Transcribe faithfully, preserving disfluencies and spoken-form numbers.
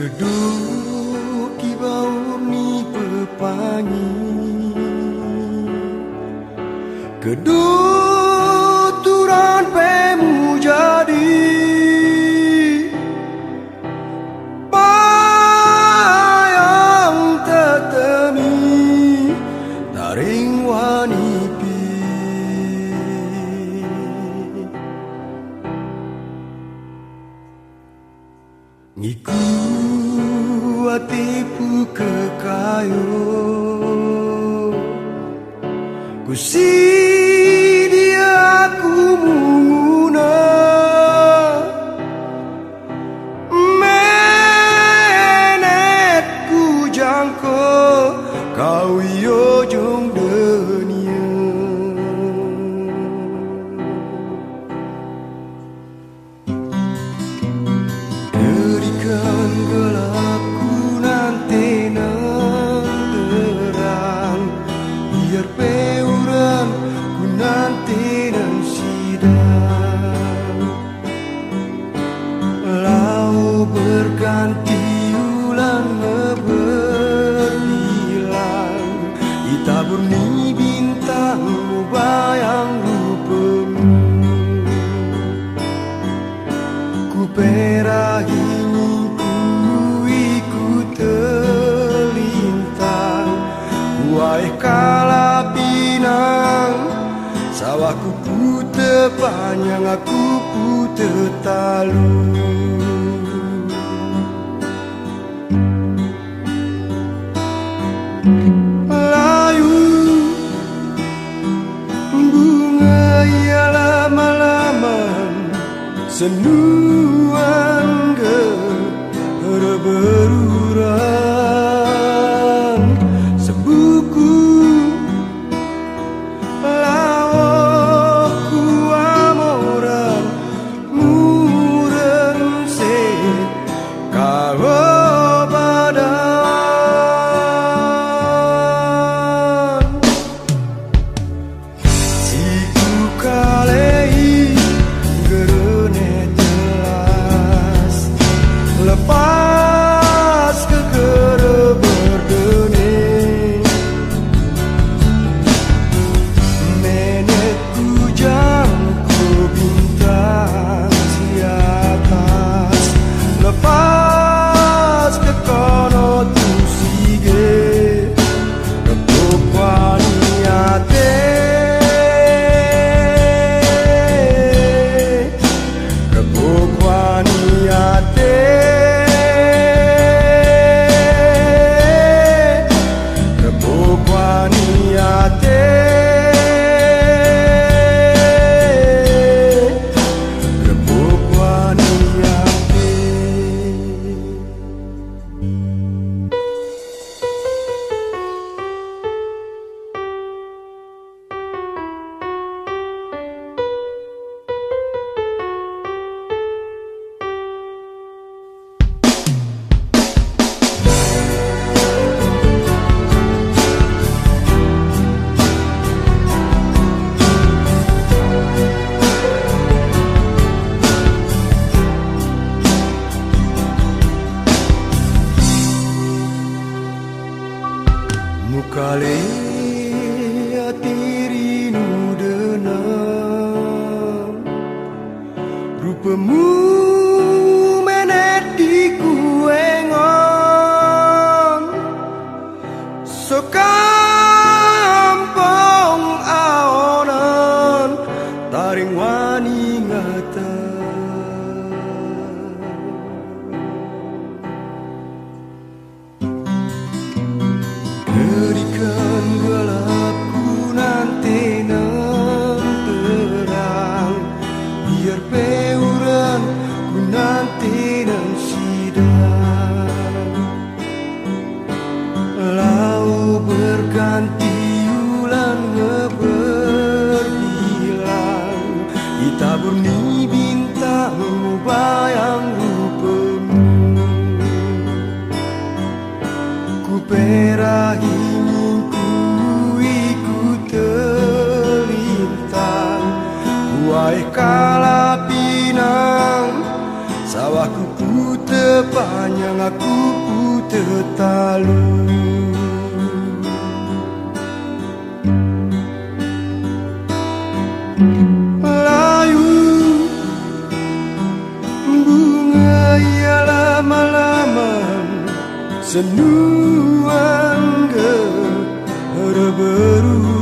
Kedut ki baur ni pepanyi, kedut turan pemujadi, payang tetemi taring wanipi. Ngiku ati pu kekayo, kusidia aku munguna, menetku jangko kawi ojung denia. Kedikan gelap kunan tenan terang, biar pe uran kunan tenan sidang. Lau berganti ulan berbilang, itabur ni bintang mubayang rupemu. Ku perahi ningku iku telintang, ku ae kalapinan, sawahku pu tepanyang, aku pu tetalu. Layu bunga iya lama-laman, senuan gereberuran, sebuku laoku amoran, muren se karobadan. Siku kalehi gerene telas, lepas ke gereberdene. Menet ku jangko bintang si atas, lepas ke kono tu sige, rebuk wani ate. Rebuk wani ate, rebuk wani ate, rebuk wani ate. Mukale ati rinu denam, rupemu menet di kuengon, sekampung aonan taring wani ngatan. Kedikan gelap kunan tenan terang, biar pe uran kunan tenan sidang. Lau berganti ulan ngeberbilang, itabur ni bintang mubayang rupemu. Ku perahi ningku iku telintang, ku ae kalapinan Nyang aku putetalu. Layu bunga iya lama-lama senuang ge reberu